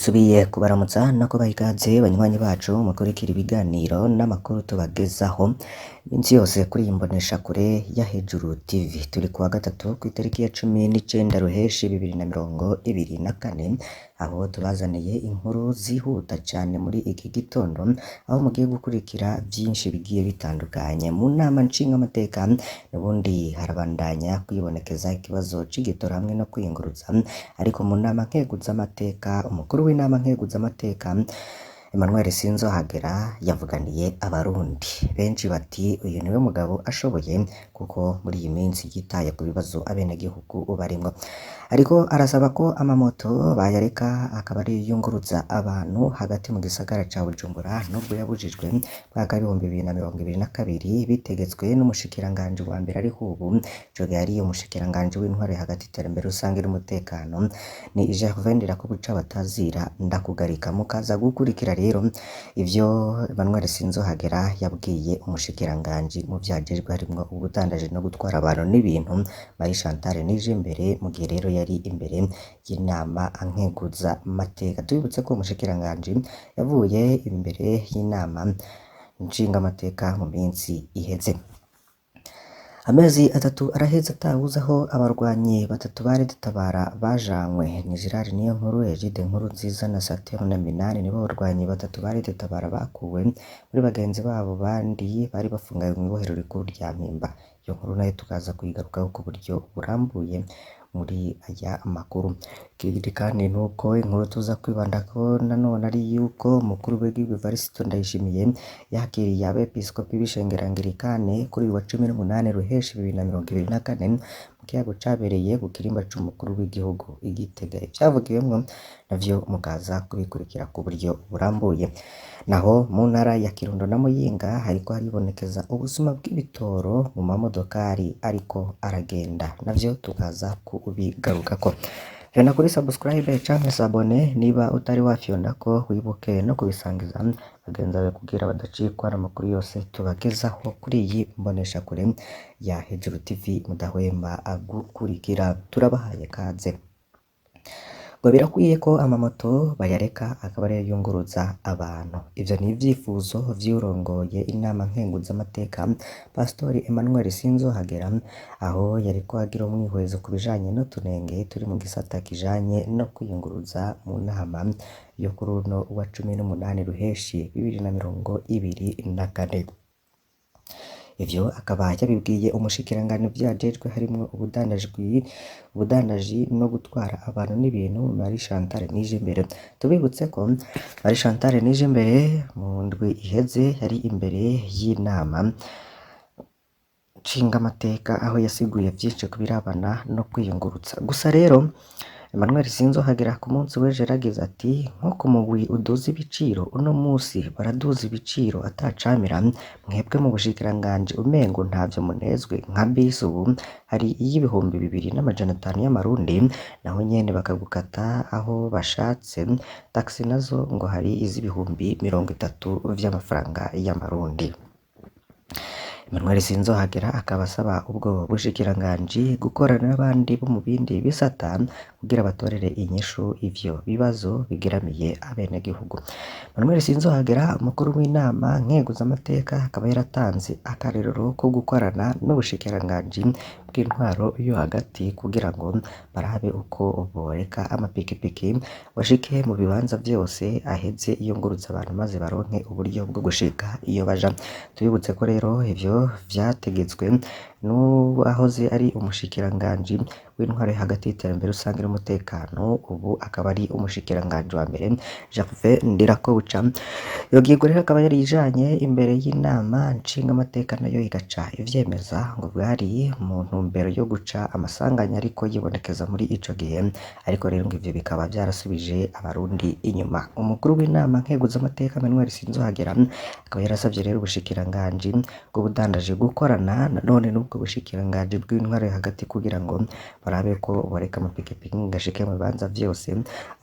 Dusubiye kubaramutsa no kubaha ikaze banywanyi bacu mukurikira ibiganiro n'amakuru tubagezaho iminsi yose kuri iyi mboneshakure ya Hejuru TV. Turi kuwa gatatu kw'itariki ya 19 Ruheshi 2024, aho tubazaniye inkuru zihuta cane muri iki gitondo, aho mugiye gukurikira vyinshi bigiye bitandukanye. Mu nama nshingamateka n'ubundi harabandanya kwibonekeza ikibazo c'igitoro hamwe no kwiyunguruza, ariko mu nama nkeguzamateka, umukuru w'inama nkeguzamateka Emmanuel Sinzohagera yavuganiye abarundi. Benshi bati uyu niwe mugabo ashoboye kuko muri iyi minsi yitaye ku bibazo abenegihugu barimwo. Ariko arasaba ko amamoto bayareka akaba ariyo yunguruza abantu hagati mu gisagara ca Bujumbura, nubwo yabujijwe mu mwaka w'2022 bitegetswe n'umushikiranganji wa mbere ariho ubu, ico gihe yari umushikiranganji w'intwaro hagati iterambere rusange n'umutekano, ni Gervais Ndirakobuca batazira ndakugarika. Mukaza gukurikira rero ivyo Emmanuel Sinzohagera yabwiye umushikiranganji mu vyo ajejwe harimwo ubudandaji no gutwara abantu n'ibintu, Marie Chantal Nijimbere, mu gihe rero yari imbere y'inama nkeguzamateka. Tubibutse ko umushikiranganji yavuye imbere y'inama nshingamateka mu minsi iheze. Amezi atatu araheze atawuzi aho abarwanyi batatu bari dutabara bajanywe. Ni Gerard Niyonkuru, Egide Nkurunziza na Saturne Minani nibo barwanyi batatu bari dutabara bakuwe muri bagenzi babo bandi bari bafunganywe mw'ibohero rikuru rya Mpimba. Iyo nkuru nayo tukaza kuyigarukaho ku buryo burambuye muri aya makuru. Ikindi kandi nuko inkuru tuza kwibandako nanone ari yuko umukuru w'igihugu Evariste Ndayishimiye yakiriye abepiskopi b'ishengero Anglikane kuri uyu wa 18 Ruheshi 2024 mu kiyago cabereye ku kirimba c'umukuru w'igihugu i Gitega. Ivyavugiwemwo navyo mukaza kubikurikira ku buryo burambuye. Naho mu ntara ya Kirundo na Muyinga hariko haribonekeza ubusuma bw'ibitoro mu mamodokari ariko aragenda, navyo tukaza kubigarukako. Fyonda kuri subscribe canke s'abonner niba utari wafyondako, wibuke no kubisangiza bagenzi bawe kugira badacikwa n'amakuru yose tubagezaho kuri iyi mboneshakure ya Hejuru TV mudahwema gukurikira. Turabahaye kaze. Ngo birakwiye ko amamoto bayareka akaba ariyo yunguruza abantu. Ivyo ni ivyifuzo vy'urongoye inama nkenguzamateka Pastori Emmanuel Sinzohagera, aho yariko agira umwihwezo ku bijanye n'utunenge turi mu gisata kijanye no kwiyunguruza mu nama yo kuri uno wa 18 Ruheshi 2024. Ivyo akaba yabibwiye umushikiranganji muvyo ajejwe harimwo ubudandaji no gutwara abantu n'ibintu, Marie Chantal Nijimbere. Tubibutse ko Marie Chantal Nijimbere mu ndwi iheze yari imbere y'inama nshingamateka aho yasiguye vyinshi ku birabana no kwiyungurutsa. Gusa rero Emmanuel Sinzohagera ku munsi w'ejo yaragize ati nko ku mugwi uduza ibiciro uno musi baraduza ibiciro atacamira, mwebwe mu bushikiranganji umengo ntavyo munezwe. Nka bisi ubu hari iy'ibihumbi 2,500 y'amarundi, naho nyene bakagukata aho bashatse. Taxi nazo ngo hari iz'ibihumbi 30 vy'amafaranga y'amarundi. Emmanuel Sinzohagera akaba asaba ubwo bushikiranganji gukorana n'abandi bo mu bindi bisata kugira batorere inyishu ivyo bibazo bigeramiye abenegihugu. Emmanuel Sinzohagera, umukuru w'inama nkenguzamateka, akaba yaratanze akarorero ko gukorana n'ubushikiranganji bw'intwaro yo hagati kugira ngo barabe uko boreka amapikipiki bashike mu bibanza vyose aheze yunguruza abantu maze baronke uburyo bwo gushika iyo baja. Tubibutse ko rero ivyo vyategetswe n'uwahoze ari umushikiranganji w'intwaro yo hagati y'iterambere rusange n'umutekano, ubu akaba ari umushikiranganji wa mbere Gervais Ndirakobuca. Iyo ngingo rero akaba yari ijanye imbere y'inama nshingamateka nayo igaca ivyemeza, ngo bwari mu ntumbero yo guca amasanganya ariko yibonekeza muri ico gihe, ariko rero ngo ivyo bikaba vyarasubije abarundi inyuma. Umukuru w'inama nkeguzamateka Emmanuel Sinzohagera akaba yarasavye rero ubushikiranganji bw'ubudandaji gukorana nanone n'ubwo bushikiranganji bw'intwaro yo hagati kugira ngo Barabe ko boreka amapikipiki ngo ashike mu bibanza vyose,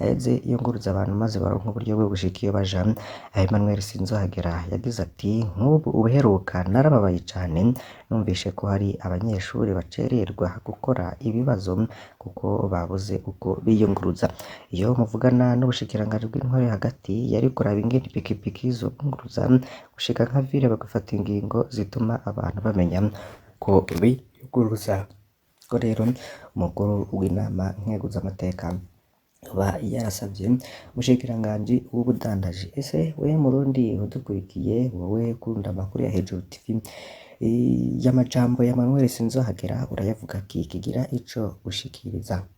aheze yunguruza abantu maze baronke uburyo bwo gushika iyo baja. Emmanuel Sinzohagera yagize ati: "Nk'ubu ubuheruka narababaye cane, numvise ko hari abanyeshuri bacererwa gukora ibibazo kuko babuze uko biyunguruza. Iyo muvugana n'ubushikiranganji bw'intwaro yo hagati yari kuraba ingene ipikipiki zobunguruza gushika nka ville, bagafata ingingo zituma abantu bamenya uko biyunguruza." Ko rero umukuru w'inama nkenguzamateka yoba yarasavye umushikiranganji w'ubudandaji. Ese wewe Murundi udukurikiye, wowe ukunda amakuru ya Hejuru TV, y'amajambo ya Emmanuel Sinzohagera urayavuga ki? Kigira ico ushikiriza.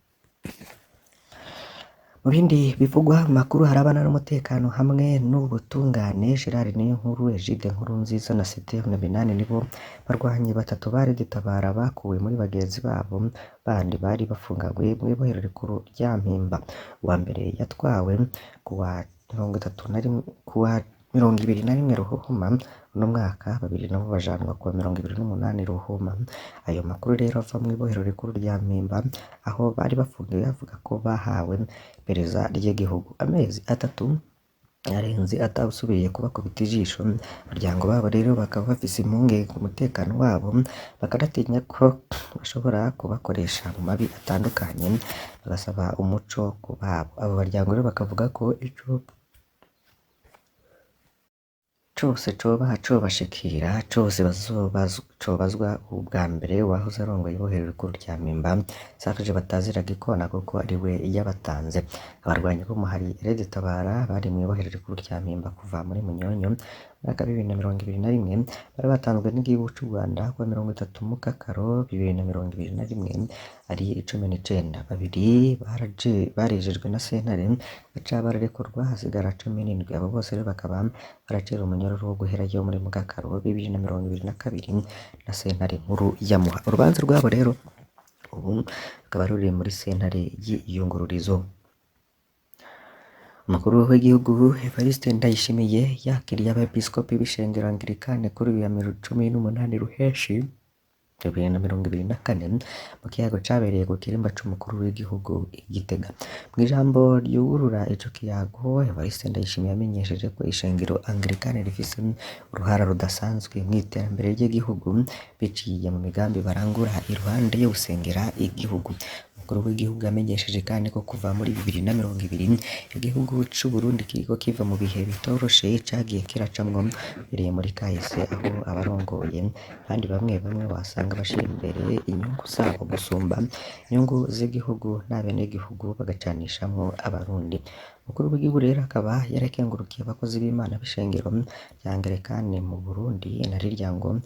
Mu bindi bivugwa mu makuru harabana n'umutekano hamwe n'ubutungane, Gerard Niyonkuru, Egide Nkurunziza na Siteve Minani nibo barwanyi batatu bari Gitabara bakuwe muri bagenzi babo bandi bari bafunganywe mw'ibohero rikuru rya Mpimba. Uwa mbere yatwawe kuwa 31, kuwa 21 Ruhuhuma uno mwaka, babiri nabo bajanwa kuwa 28 Ruhuhuma. Ayo makuru rero ava mw'ibohero rikuru rya Mpimba aho bari bafungiwe avuga ko bahawe iperereza ry'igihugu amezi 3 arenze atawusubiye kubakubita ijisho. Abaryango babo rero bakaba bafise impungenge ku mutekano wabo, bakanatinya ko bashobora kubakoresha mu mabi atandukanye, bagasaba umuco ku babo. Abo baryango rero bakavuga ko ico cose coba cobashikira cose cobazwa ubwa mbere uwahoze arongoye ibohero rikuru rya Mpimba, Serge Batazira Gikona, kuko ariwe yabatanze. Abarwanyi b'umuhari Red Tabara bari mw'ibohero rikuru rya Mpimba kuva muri Munyonyo mwaka 2021, bari batanzwe n'igihugu c'u Rwanda kuwa 30 Mukakaro 2021 ari 19. Babiri barejejwe na sentare baca bararekurwa, hasigara 17. Abo bose rero bakaba baracira umunyororo wo guherayo muri Mukakaro 2022 na sentare nkuru ya Muha. Urubanza rwabo rero ubu rukaba ruri muri sentare y'iyungururizo. Umukuru w'igihugu Evariste Ndayishimiye yakiriye abepiskopi b'ishengero Anglikane kuri uyu wa 18 Ruheshi 2024 mu kiyago cabereye ku kirimba c'umukuru w'igihugu i Gitega. Mw'ijambo ryugurura ico kiyago, Evariste Ndayishimiye yamenyesheje ko ishengero Anglikane rifise uruhara rudasanzwe mw'iterambere ry'igihugu biciye mu migambi barangura iruhande yo gusengera igihugu. Umukuru w'igihugu yamenyesheje kandi ko kuva muri 2020 igihugu c'Uburundi kiriko kiva mu bihe bitoroshe cagiye kiracamwo uhereye muri kahise, aho abarongoye kandi bamwe bamwe wasanga bashira imbere inyungu zabo gusumba inyungu z'igihugu n'abenegihugu, bagacanishamwo abarundi. Umukuru w'igihugu rero akaba yarakengurukiye abakozi b'Imana b'ishengero rya Anglikane mu Burundi na rirya ngo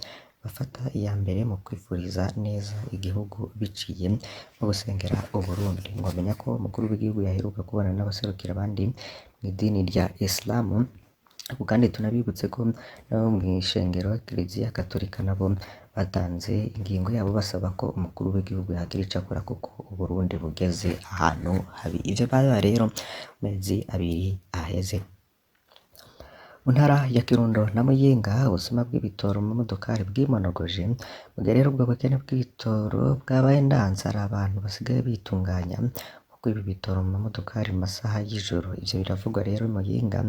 bafata iya mbere mu kwifuriza neza igihugu biciye mu gusengera Uburundi. Mwomenya ko umukuru w'igihugu yaheruka kubonana n'abaserukira abandi mw'idini rya Isilamu, ariko kandi tunabibutse ko nabo mw'ishengero Kiliziya Katolika nabo batanze ingingo yabo basaba ko umukuru w'igihugu yagira ico akora kuko Uburundi bugeze ahantu habi. Ivyo vyabaye rero mu mezi 2 aheze. Mu ntara ya Kirundo na Muyinga ubusuma bw'ibitoro mu modokari bwimonogoje. Mu gihe rero ubwo bukene bw'ibitoro bwabaye ndanse, hari abantu basigaye bitunganya mu kwiba ibitoro mu mamodokari mu masaha y'ijoro. Ivyo biravugwa rero i Muyinga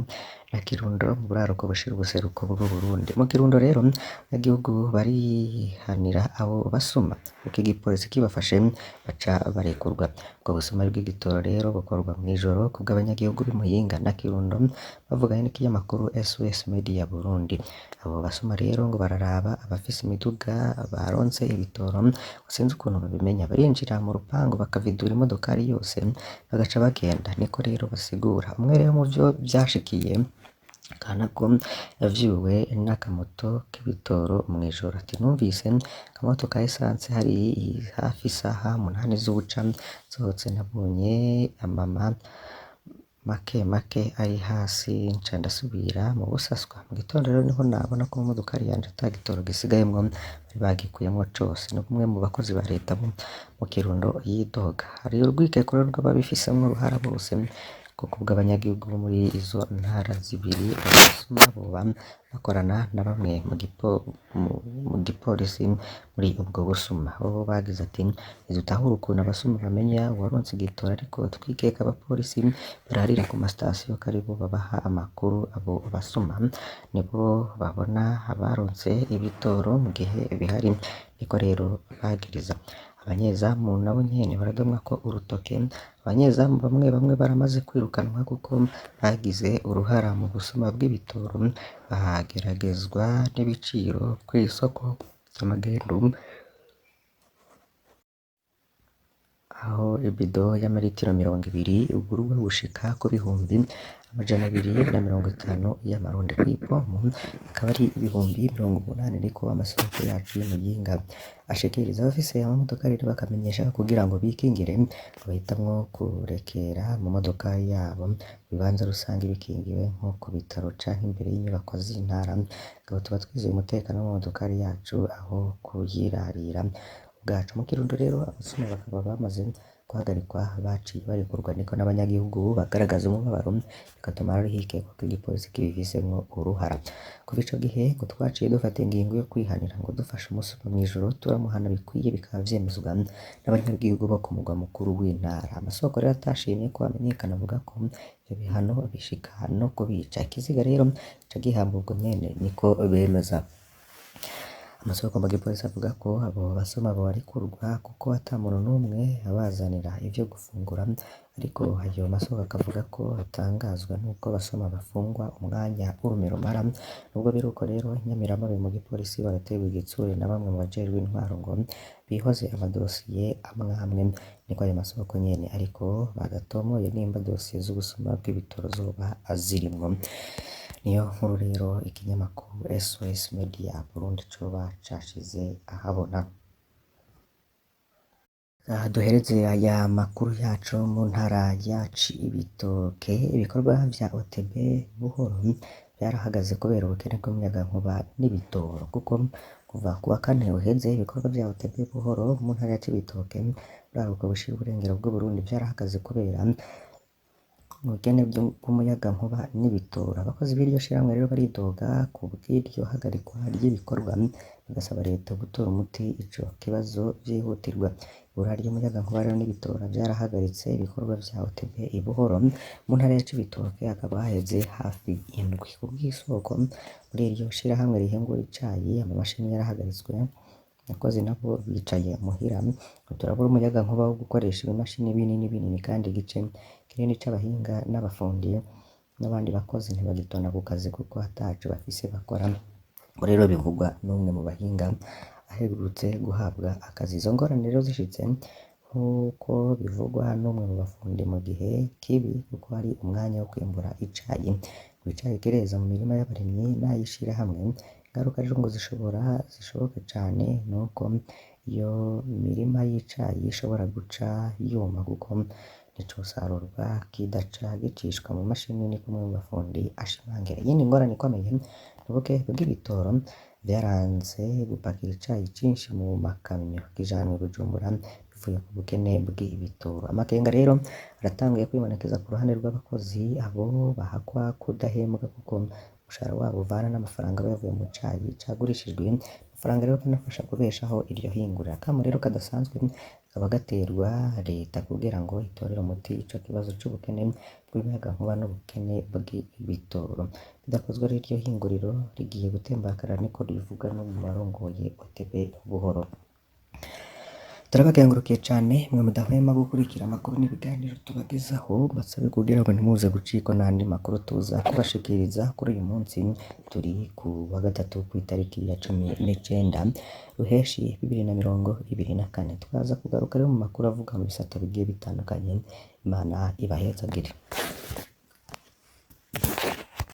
na Kirundo mu buraruko bushira ubuseruko bw'Uburundi. Mu Kirundo rero abanyagihugu barihanira abo basuma kuko igipolisi kibafashe baca barekurwa. Ubwo busuma bw'igitoro rero bukorwa mw'ijoro kubw'abanyagihugu b'i Muyinga na Kirundo bavuganye n'ikinyamakuru SOS Media Burundi. Abo basuma rero ngo bararaba abafise imiduga baronse ibitoro, sinzi ukuntu babimenya, barinjira mu rupangu bakavidura imodokari yose bagaca bagenda, niko rero basigura. Umwe rero mu vyo vyashikiye Kanako yavyuwe n'akamoto k'ibitoro mw'ijoro, ati: "Numvise akamoto ka esanse hari hafi isaha 8 z'ubuca, nsohotse nabonye amama make make ari hasi, nca ndasubira mu busaswa. Mu gitondo rero niho nabona ko mu modokari yanje ata gitoro gisigayemwo, bari bagikuyemwo cose." Ni umwe mu bakozi ba leta bo mu Kirundo yidoga. Hari urwikekwe rw'ababifisemwo uruhara bose Ko kubw'abanyagihugu bo muri izo ntara zibiri, abasuma boba bakorana na bamwe mu gipolisi muri ubwo busuma. Bobo bagize ati: "Ntidutahura ukuntu abasuma bamenya uwaronse igitoro, ariko twikeka abapolisi bararira ku masitasiyo ko aribo babaha amakuru. Abo basuma nibo babona abaronse ibitoro mu gihe bihari", niko rero bagiriza. Abanyezamu nabo nyene baradomwako urutoke. Abanyezamu bamwe bamwe baramaze kwirukanwa kuko bagize uruhara mu busuma bw'ibitoro, bageragezwa n'ibiciro kw'isoko vy'amagendu, aho ibido y'amaritiro 20 igurwa gushika ku 250,000 y'amarundi, kw'ipompo akaba ari 80,000, niko amasoko yacu y'Imuyinga ashikiriza. Abafise amamodoka rero bakamenyesha kugira ngo bikingire, ngo bahitamwo kurekera amamodoka yabo mu bibanza rusangi bikingiwe nko ku bitaro canke imbere y'inyubakwa z'intara, ngo tuba twizeye umutekano w'amamodokari yacu aho kuyirarira ubwacu. Mu Kirundo rero abasuma bakaba bamaze guhagarikwa, baciye barekurwa, niko n'abanyagihugu bagaragaza umubabaro, bigatuma rero hikekwa ko igipolisi kibifisemwo uruhara. Kuva ico gihe ngo twaciye dufata ingingo yo kwihanira, ngo dufashe umusuma mw'ijoro turamuhana bikwiye, bikaba vyemezwa n'abanyagihugu bo ku mugwa mukuru w'intara. Amasoko rero atashimye ko amenyekana avuga ko ivyo bihano bishika no kubica. Ikiziga rero gica gihambwa ubwo nyene, niko bemeza. Amasoko mu gipolisi avuga ko abo basuma borekurwa kuko ata muntu n'umwe abazanira ivyo gufungura, ariko ayo masoko akavuga ko atangazwa n'uko abasuma bafungwa umwanya urume rumara. Nubwo biruko rero, inyamiramabi mu gipolisi baraterwa igitsure na bamwe mu bajejwe intwaro ngo bihoze amadosiye amwe amwe, niko ayo masoko nyene, ariko badatomoye nimba dosiye z'ubusuma bw'ibitoro zoba zirimwo. Niyo nkuru rero ikinyamakuru SOS Media Burundi coba cashize ahabona. Aha duhereze aya makuru yacu mu ntara ya Cibitoke. Ibikorwa vya OTB Buhoro vyarahagaze kubera ubukene bw'umuyagankuba n'ibitoro, kuko kuva kuwa kane uheze ibikorwa vya OTB Buhoro mu ntara ya Cibitoke, buraruko bushira uburengero bw'Uburundi, vyarahagaze kubera ubukene bw'umuyagankuba n'ibitoro. Abakozi b'iryo shirahamwe rero baridoga ku bw'iryo hagarikwa ry'ibikorwa, bagasaba leta gutora umuti ico kibazo vyihutirwa. Ibura ry'umuyagankuba rero n'ibitora vyarahagaritse ibikorwa vya OTB i Buhoro mu ntara ya Cibitoke, hakaba haheze hafi indwi. Kubw'isoko muri iryo shirahamwe rihingura icayi, amamashini yarahagaritswe, abakozi nabo bicaye muhira. Turabura umuyagankuba wo gukoresha ibimashini binini binini, kandi igice kinini c'abahinga n'abafundi n'abandi bakozi ntibagitona ku kazi kuko ataco bafise bakora. Ngo rero bivugwa n'umwe mu bahinga aherutse guhabwa akazi. Izo ngorane rero zishitse nk'uko bivugwa n'umwe mu bafundi mu gihe kibi, kuko hari umwanya wo kwimbura icayi. Ngo icayi kireza mu mirima y'abarimyi n'ay'ishirahamwe. Ingaruka rero ngo zishobora zishoboka cane nuko iyo mirima y'icayi ishobora guca yuma, kuko nicosarurwa kidaca gicishwa mu mashini, niko umwe mu bafundi ashimangira. Iyindi ngorane ikomeye n'ubuke bw'ibitoro, vyaranze gupakira icayi cinshi mu makamyo kijanwa i Bujumbura bivuye ku bukene bw'ibitoro. Amakenga rero aratanguye kwibonekeza ku ruhande rw'abakozi, abo bahakwa kudahembwa kuko umushahara wabo uvana n'amafaranga aba yavuye mu cayi cagurishijwe. Amafaranga rero akanafasha kubeshaho iryo hinguriro. Akamo rero kadasanzwe kakaba gaterwa leta kugira ngo itorere umuti ico kibazo c'ubukene bw'umuyagankuba n'ubukene bw'ibitoro. Bidakozwe rero iryo hinguriro rigiye gutembagara, niko rivuga no mu barongoye OTB Buhoro. Turabakengurukiye cane mwe mudahwema gukurikira amakuru n'ibiganiro tubagezaho, basabe kugira ngo ntimuze gucikwa n'andi makuru tuza kubashikiriza kuri uyu munsi. Turi ku wa gatatu kw'itariki ya 19 Ruheshi 2024. Twaza kugaruka rero mu makuru avuga mu bisata bigiye bitandukanye. Imana ibahezagire.